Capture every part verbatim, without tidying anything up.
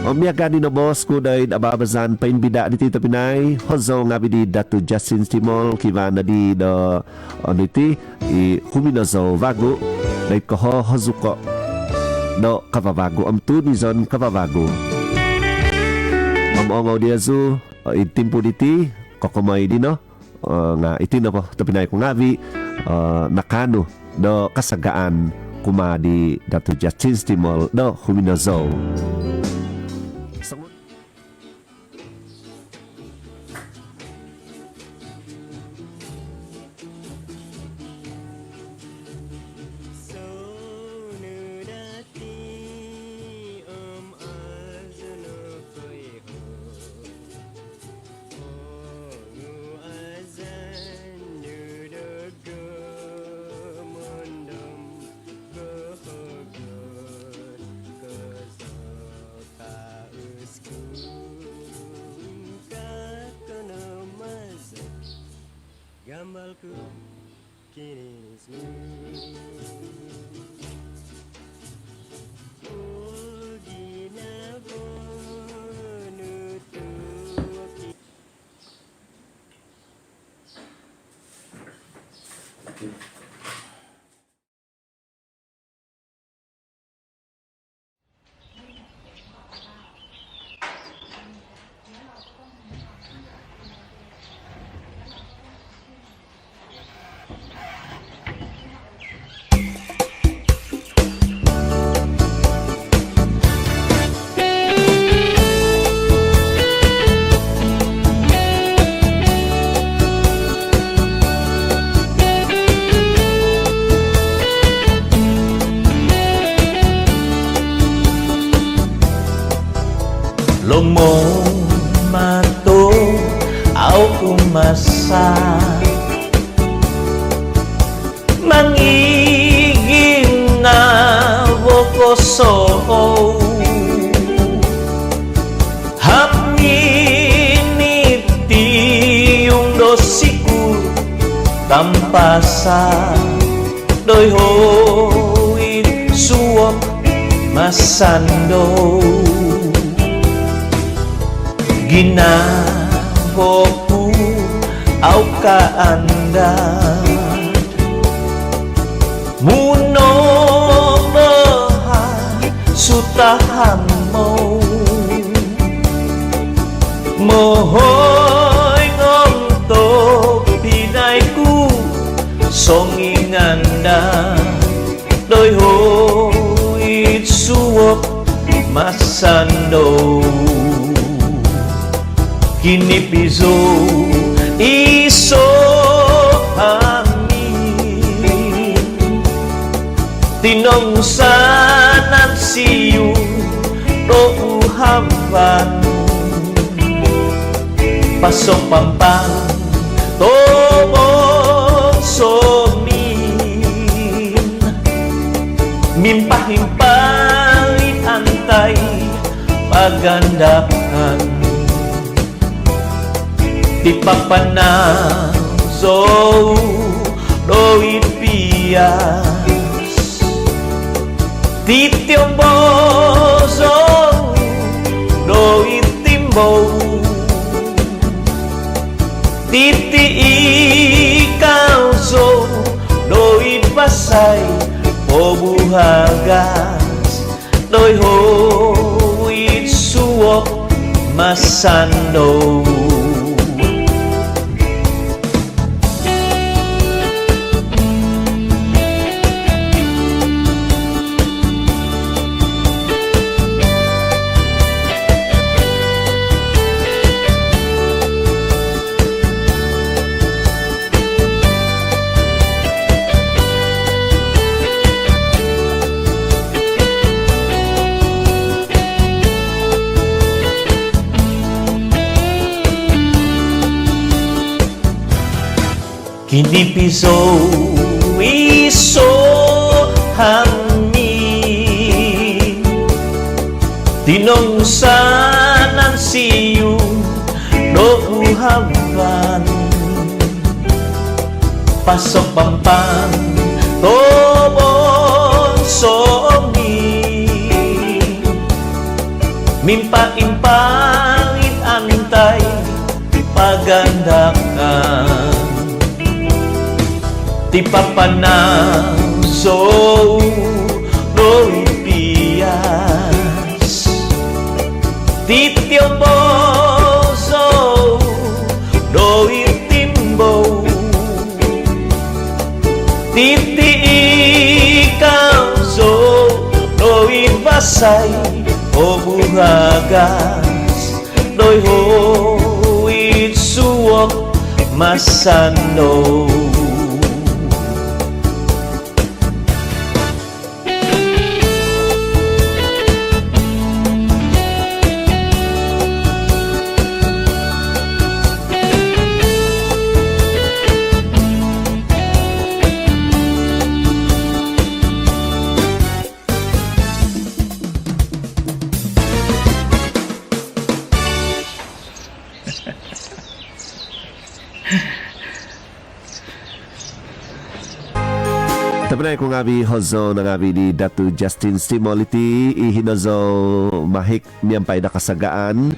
Om miaga' di no boos ku doid ababazan poimbida' diti tobpinai, hozou ngaavi' di Datuk Justin Stimol, kivaa nodi do onu iti, i Huminozou Vagu doid kohohozuko' do kavavagu om tunizon kavavagu. Om oongou diozu id timpu diti kokomoi dino. Nga' iti nopo tobpinai ku ngaavi' nakaanu do kasagaan kumaa di Datuk Justin Stimol do Huminozou. Lomou mato au' ku masa mangigin na bokosou. Hamin iti ung do siku tampasa doiho' id suok masandou. Ginavo ku au' kaandat muno' boha' sutahamou. Mohoing om tobpinai ku songingan daa doiho' id suok masandou. Kinipizou iso' hamin tinongsanan siu' do uhaban. Pasopampang tobong somin mimpahimpal id antai pagandakan. Ti papanau zou doid pias, ti tiombou zou doid timbou, ti tiikau zou doid basai pobuhagas doiho' id suok masandou. Kinipizou iso' hamin tinongsanan siu' do uhaban. Pasopampang tobong somin Mimpa-impa id antai ti pagandakan, ti papanau zou doid pias, ti tiombo zou doid timbou, ti tiikau zou doid vasai o buhagas, doid suok masandou. Tobpinai ku ngaavi', hozou no ngaavi' di Datuk Justin Stimoliti, i hinozo mahik miampai do kasagaan,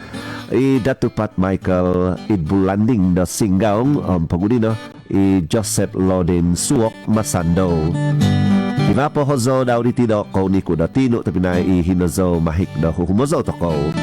i Datuk Pat Michael id Bulanding do Singgaung, om poguhu dino i Joseph Lodin Suok Masandou. Kivaa po hozou dau diti do kouniku do tinu, tobpinai, i hinozo mahik do huhumozou tokou.